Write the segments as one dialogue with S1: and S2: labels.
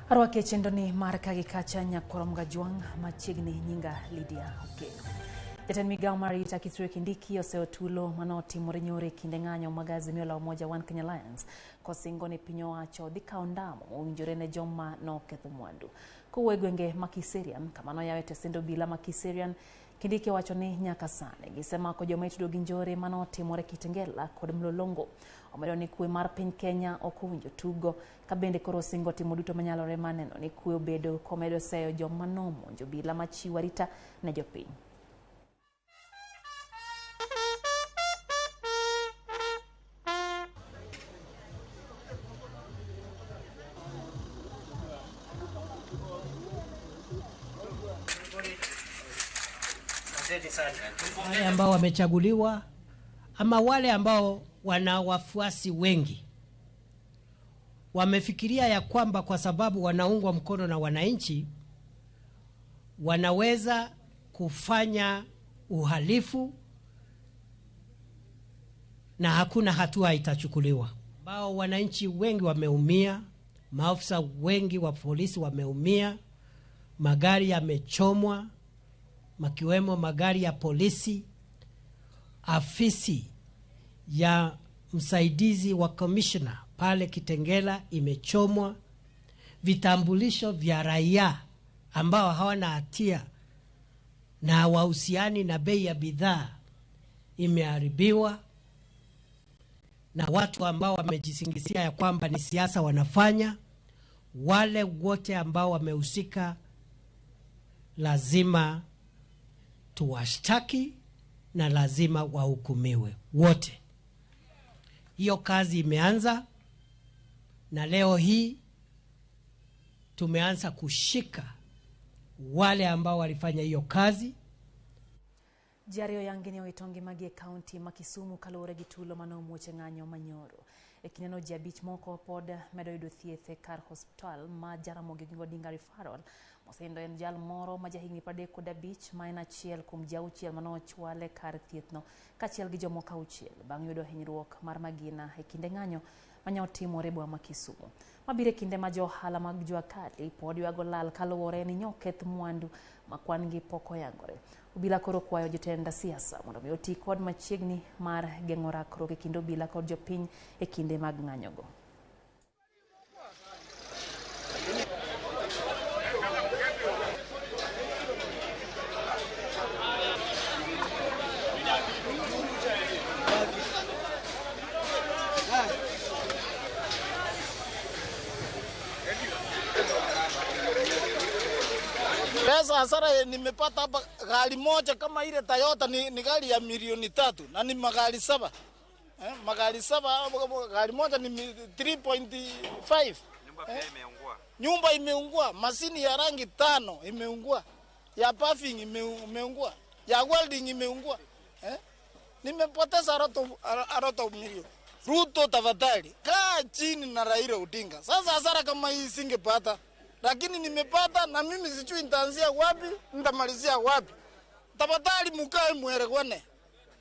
S1: Arwaki e chenroni mar ka gi kacha nyakwar Mgajwang' machiegni nyinga Lydia Okello. Jatend migawo mar arita Kithure Kindiki oseyo tulo manotimore nyoro e kinde ng'anyo mag Azimio la Umoja One Kenya Alliance kosingo ni piny owacho dhi kawo ndamo mowinjore ne joma noketho mwandu. Kowuoyo e gwenge ma Kiserian kama noyawe tesend obila ma Kiserian, Kindiki owacho ni nyaka sani gisemako joma itudo gi njore manotimore Kitengela kod Mlolongo. Omedo ni kwe mar piny Kenya ok owinjo tugo ka bende koro osingo timo duto manyalore mar neno ni kwe obedo komedo seyo joma nomonjo obila machiwo arita ne jopiny.
S2: Wale ambao wamechaguliwa ama wale ambao wana wafuasi wengi wamefikiria ya kwamba kwa sababu wanaungwa mkono na wananchi wanaweza kufanya uhalifu na hakuna hatua itachukuliwa. Ambao wananchi wengi wameumia, maafisa wengi wa polisi wameumia, magari yamechomwa, makiwemo magari ya polisi, afisi ya msaidizi wa commissioner pale Kitengela imechomwa, vitambulisho vya raia ambao hawana hatia na hawahusiani na bei ya bidhaa imeharibiwa, na watu ambao wamejisingizia ya kwamba ni siasa wanafanya. Wale wote ambao wamehusika lazima tuwashtaki na lazima wahukumiwe wote. Hiyo kazi imeanza na leo hii tumeanza kushika wale ambao walifanya hiyo kazi.
S1: Ji ariyo yangi ne owito ngimagi e kaunti ma Kisumu kaluwore gi tulo mane omuoch e ng'anyo manyoro. E kindeno ji abich moko pod medo yudo thieth e kar osiptal ma Jaramogi Oginga Odinga Referral. Mosenindo en jal moro ma jahigni 35 ma en achiel kuom ji auchiel mane ochwal e kar thiethno kaachiel gi jomoko auchiel bang' yudo hinyruok mar magina e kinde ng'anyo mane otimore e boma ma Kisumu. Mabiro e kinde ma jo ohala mag jua kali pod ywago lal kaluwore ni nyoketh mwandu ma kwan gi pok oyangore. Obila koro kwayo jotend siasa mondo mi oti kod machiegni mar geng'o rakruok e kind obila kod jopiny e kinde mag ng'anyogo.
S3: Pesa hasara nimepata hapa gari moja kama ile Toyota ni gari ya milioni 3 na ni magari 7. Magari 7, gari moja ni 3.5.
S4: Nyumba pia imeungua.
S3: Nyumba imeungua, mashini ya rangi 5 imeungua, ya puffing imeungua, ya welding imeungua. Nimepoteza a lot of million. Ruto tafadhali, kaa chini na Raila Odinga. Sasa hasara kama hii singepata. Lakini nimepata na mimi sijui nitaanzia wapi, nitamalizia wapi. Tafadhali mkae muelewane.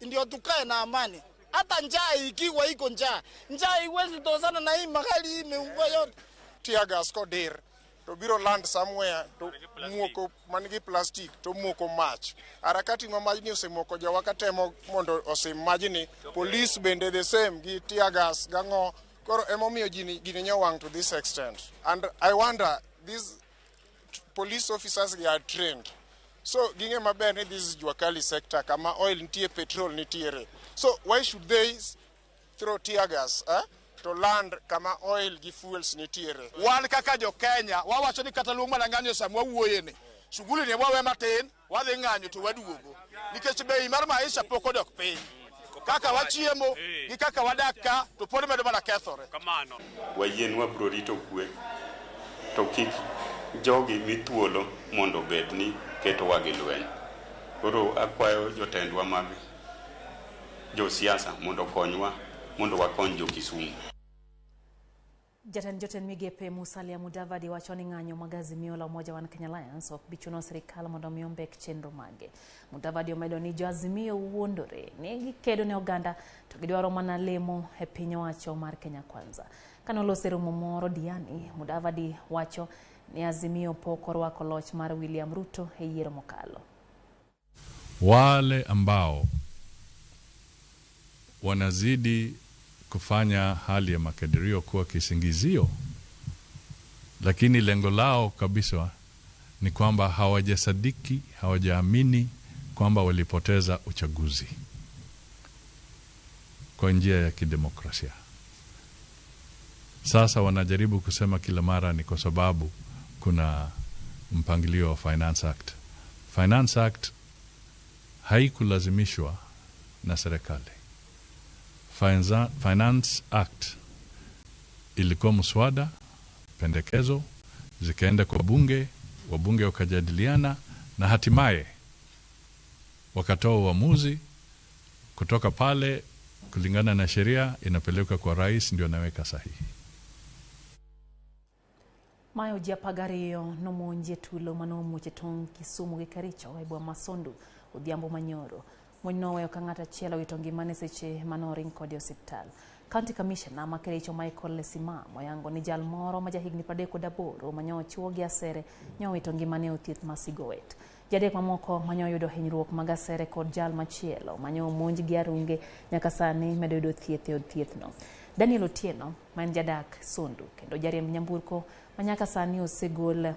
S3: Ndio tukae na amani. Hata njaa ikiwa iko njaa. Njaa haiwezi tosana na hii magari hii imeungua yote.
S5: Tear gas kodir to biro land somewhere to muoko man gi plastic to muoko mach. Harakati ma majni osemoko jowa katemo mondo osim majni, police bende the same gi tear gas gang'o. Koro emomiyo gini nyowang' to this extent. And I wonder, these police officers, they are trained. So ging'e maber ni this is Jua Kali sector kama oil nitie, petrol nitiere. So why should they throw tear gas to land kama oil gi fuels nitiere?
S6: Wan kaka jo Kenya wawacho ni kata luong mana ng'anyo sama wawuoye ni shughuli ni wawe matin, wadhi ng'anyo to waduogo, nikech bei mar maisha pok odok piny. Kaka wachiemo gi kaka wadak ka to pod medo mana kethore.
S4: Kamano. Wayie ni wabiro rito kwe to kik jogi mi thuolo mondo obed ni ketowa gi lweny. Koro akwayo jotendwa mag josiasa mondo okonywa mondo wakony jo Kisumu.
S1: Jatend jotend migepe Musalia Mudavadi wacho ni ng'anyo mag Azimio la Umoja One Kenya Alliance ok bi chuno sirikal mondo mi ombek chenro mage. Mudavadi omedo ni jo Azimio wuondore ni gikedo ne oganda to gidwaro mana lemo e piny owacho mar Kenya Kwanza. Kane oloso e romo moro Diani, Mudavadi wacho ni Azimio pok orwako loch mar William Ruto e yiero mokalo.
S7: Wale ambao wanazidi kufanya hali ya makadirio kuwa kisingizio, lakini lengo lao kabisa ni kwamba hawajasadiki, hawajaamini kwamba walipoteza uchaguzi kwa njia ya kidemokrasia. Sasa wanajaribu kusema kila mara ni kwa sababu kuna mpangilio wa Finance Act. Finance Act haikulazimishwa na serikali. Finance Act ilikuwa mswada, pendekezo, zikaenda kwa bunge, wabunge wakajadiliana na hatimaye wakatoa uamuzi. Kutoka pale, kulingana na sheria, inapelekwa kwa rais, ndio anaweka sahihi.
S1: Mayo ji 12 nomonji e tulo manomuoch e tong' Kisumu gi Kericho e boma ma Sondu odhiambo manyoro. Monj noweyo ka ng'ato achiel owito ngimane seche manoring kode e osiptal. County Commissioner ma Kericho Michael Lesimam oyango ni jal moro ma jahigni 38 manyochuo gi asere nyowito ngimane e od thieth ma Sigowet. Ji adek mamoko manyoyudo hinyruok mag asere kod jal machielo manyomonj gi arunge nyaka sani medo yudo thieth e od thieth no. Daniel Otieno ma en jadak Sondu kendo jariemb nyamburko ma nyaka sani osegol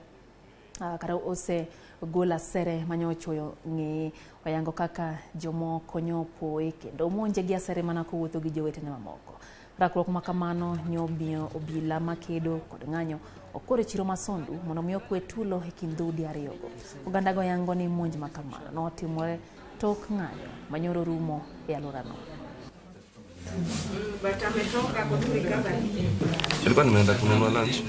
S1: kata osegol asere manyochuoyo ng'eye oyango kaka jomoko nyopoe kendo omonje gi asere mana kowuotho gi jowetene mamoko. Rakruok ma kamano nyomiyo obila makedo kod ng'anyo okor e chiro ma Sondu mondo mi okwe tulo e kind dhoudi ariyogo. Oganda go yango ni monj ma kamano notimore tok ng'anyo manyoro rumo e alworano.
S8: Nilikuwa nimeenda kununua lunch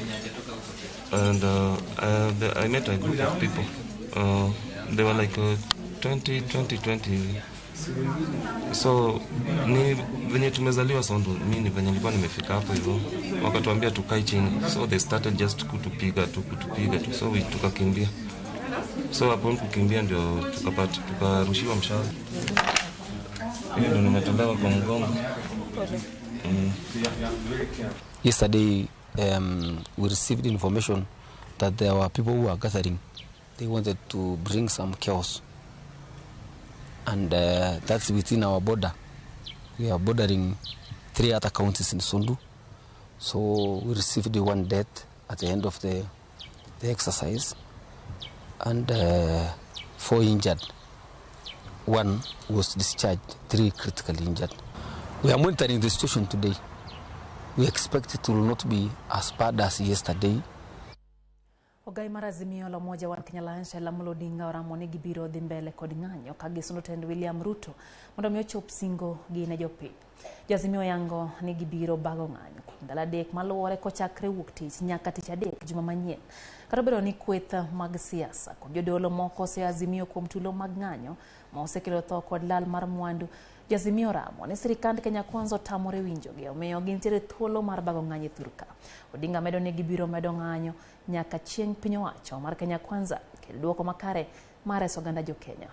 S8: and I met a group of people. They were like 20, 20, 20. So ni venye tumezaliwa Sondu, mi ni venye nilikuwa nimefika hapo hivyo, wakatuambia tukae chini, so they started just kutupiga tu kutupiga tu, so we tukakimbia. So hapo kukimbia ndio tukapata tukarushiwa mshale, hiyo ndio nimetolewa kwa mgongo.
S9: Yesterday, we received information that there were people who were gathering. They wanted to bring some chaos. And that's within our border. We are bordering 3 other counties in Sondu. So we received 1 death at the end of the exercise and 4 injured. 1 was discharged, 3 critically injured. We are monitoring the situation today. We expect it will not be as bad as yesterday.
S1: Ogai mar Azimio la Umoja wa Kenya Alliance Raila Amolo Odinga oramo ni gibiro dhi mbele kod ng'anyo ka gisundo tend William Ruto mondo mi ochop singo gi ne jopiny. Jo-Azimio yango ni gibiro bago ng'anyo kuom ndalo 3 maluwore kochakre wuok tich nyaka tich adek juma manyien. Kata obedo ni kweth mag siasa kod jodolo moko osea Azimio kuom tulo mag ng'anyo ma osekelo tho kod lal mar mwandu, Jo-Azimio oramo ni sirikand Kenya Kwanza otamore winjogi, omiyo gintiere thuolo mar bago ng'anyo e thurka. Odinga medo ni gibiro medo ng'anyo nyaka chieng' piny owacho mar Kenya Kwanza kel duoko makare mar reso oganda jo-Kenya.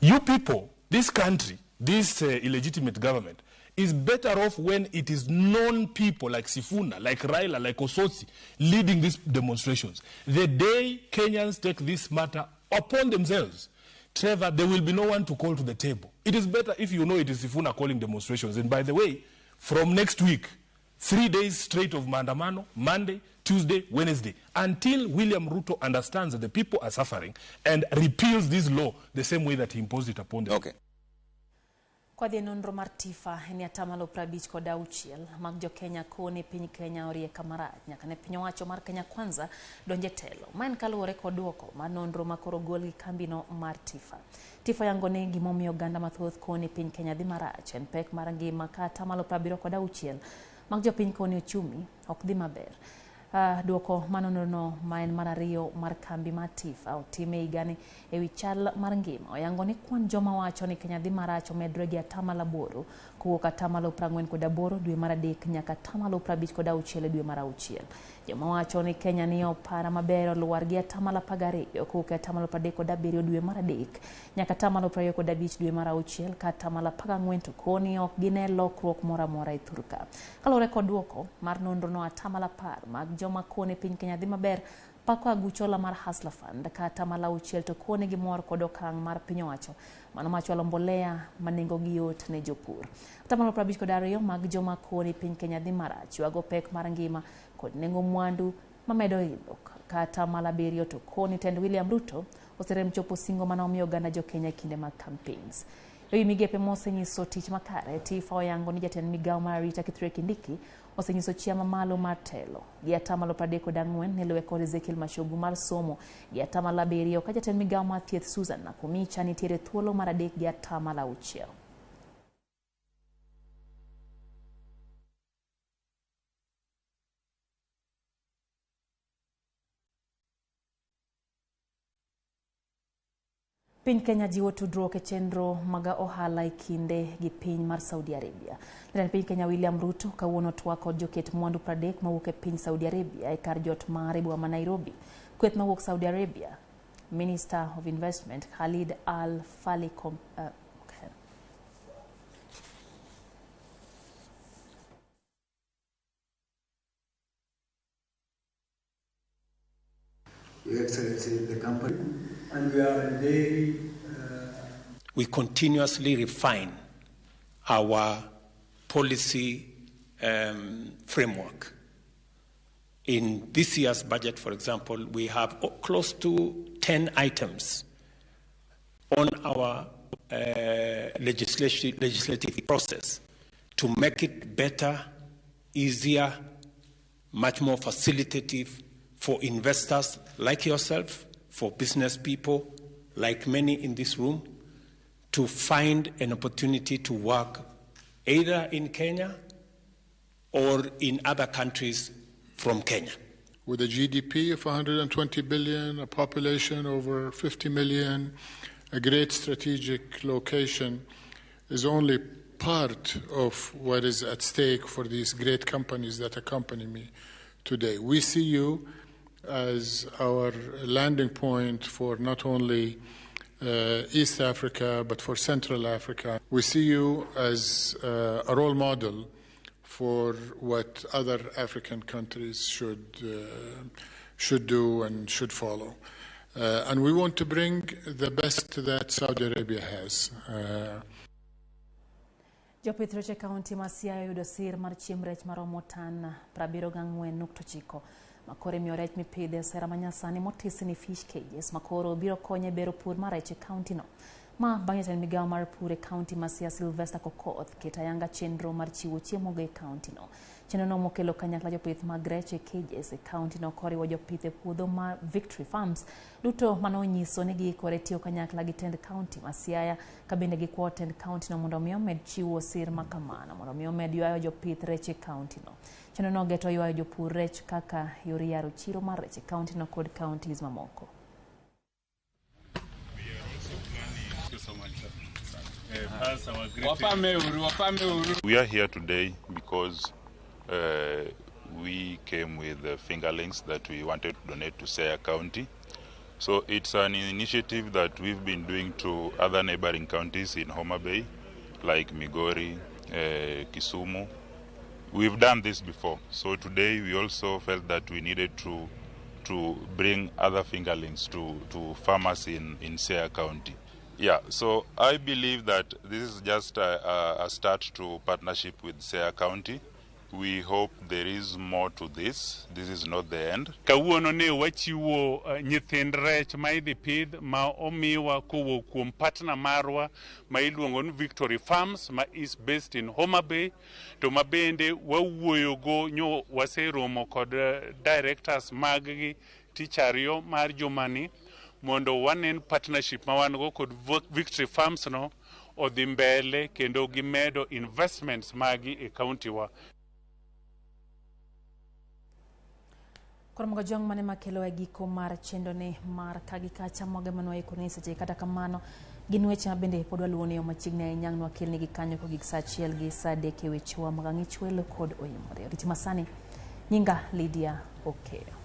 S10: You people, this country, this illegitimate government is better off when it is known people like Sifuna, like Raila, like Osotsi leading these demonstrations. The day Kenyans take this matter upon themselves, Trevor, there will be no one to call to the table. It is better if you know it is Sifuna calling demonstrations. And by the way, from next week, 3 days straight of maandamano, Monday, Tuesday, Wednesday, until William Ruto understands that the people are suffering and repeals this law the same way that he imposed it upon them.
S11: Okay.
S1: Kwa dhi nonro mar TIFA en 56% mag jo-Kenya koni piny Kenya orie kamarach nyaka ne piny owacho mar Kenya Kwanza donje telo. Ma en kaluwore kod duoko mar nonro ma koro ogol gi kambino mar TIFA. TIFA yango ni gimomiyo oganda mathoth koni piny Kenya dhi marach en pek mar ngima ka 76% mag jopiny koni ochumi ok dhi maber. Duoko mar nonrono ma en mar ariyo mar kambi mar TIFA otime higani ewi chal mar ngima oyango ni kwan joma wacho ni Kenya dhi marach omedore gi 8% kowuok 48% dwe mar 3 nyaka 56% dwe mar 6. Joma wacho ni Kenya ni opara maber olwar gi 12% kowuok 37% dwe mar 3 nyaka 25% dwe mar 6 ka 14% to koni ok gine lokruok moro amora e thurka. Kaluwore kod duoko mar nonrono 10% mag joma kone piny Kenya dhi maber pako aguch hola mar Hustler Fund kata 6 to kone gi mor kod okang' mar piny owacho mano machwalo mbolea ma nengogi yot ne jopur. 52% mag joma kone piny Kenya dhi marach ywago pek mar ngima kod nengo mwandu mamedo idho kata 7 to koni tend William Ruto oserem chopo singo mane omiyo oganda jo Kenya e kinde mag campaigns. Ewi migepe mosenyiso tich makare, Tifa oyango ni jatend migawo mar arita Kithure Kindiki osenyiso chia mamalo mar telo gi 34% ne luwe kod Ezekiel Machogu mar somo gi 7% ka jatend migawo mar thieth Susan Nakhumicha nitiere thuolo mar 3 gi 6%. Piny Kenya jiwo tudruok e chenro mag ohala e kinde gi piny mar Saudi Arabia. Jatend piny Kenya William Ruto kawuono twak kod joket mwandu 30 mawuok e piny Saudi Arabia e kar jot mare e boma ma Nairobi. Kweth mawuok Saudi Arabia, Minister of Investment Khalid Al Falih okay.
S11: Your Excellency, the company, and we are very...
S12: We continuously refine our policy framework. In this year's budget, for example, we have close to 10 items on our legislative process to make it better, easier, much more facilitative for investors like yourself, for business people like many in this room, to find an opportunity to work either in Kenya or in other countries from Kenya.
S13: With a GDP of 120 billion, a population over 50 million, a great strategic location is only part of what is at stake for these great companies that accompany me today. We see you as our landing point for not only East Africa, but for Central Africa. We see you as a role model for what other African countries should do and should follow. And we want to bring the best that Saudi Arabia has.
S1: Jopith rech e kaunti ma Siaya oyudo sir mar chiemb rech maromo tan 74.9 makoro imiyo rech mipidho e sera manyasani motisi ni fish cages makoro biro konyo e bero pur mar rech e kaunti no. Ma bang' jatend migawo mar pur e kaunti ma Siaya Sylvester Kokoth keto ayanga chenro mar chiwo chiemo go e kaunti no. Chenro no mokelo kanyakla jopith mag rech e cages e kaunti no koriwo jopith e puodho mar Victory Farms duto manonyiso ni giikore tiyo kanyakla gi tend kaunti ma Siaya ka bende gikwayo tend kaunti no mondo omi omed chiwo sir makamano mondo omi omed ywayo jopith rech e kaunti no. Chenro no geto ywayo jopur rech kaka yor yaro chiro mar rech e kaunti no kod counties mamoko.
S14: We are here today because we came with the fingerlings that we wanted to donate to Siaya County. So it's an initiative that we've been doing to other neighboring counties in Homa Bay, like Migori, Kisumu. We've done this before. So today we also felt that we needed to bring other fingerlings to farmers in Siaya County. Yeah, so I believe that this is just a start to partnership with Siaya County. We hope there is more to this. This is not the end.
S15: Kawuono ne wachiwo nyithind rech ma idhi pidh ma omiwa kowuok kuom partner marwa ma iluongo ni Victory Farms ma is based in Homa Bay, to ma bende wawuoyogo nyo waseromo kod directors mag gi tich ariyo mar jumani mondo wanen partnership ma wan go kod Victory Farms no odhi mbele kendo gimedo investments magi e county wa.
S1: Koro mogo jong mane makelo e giko mar chenro ni mar kagi kacha moge mane waiko ni seche kata kamano gin weche ma bende pod waluwo ni yo machiegni ahinya ang' nwakelnigi kanyo kogik saa 1 gi saa 3 e wechewa mag ang'ich welo kod oyimore. Oriti masani, nyinga Lydia Okeyo.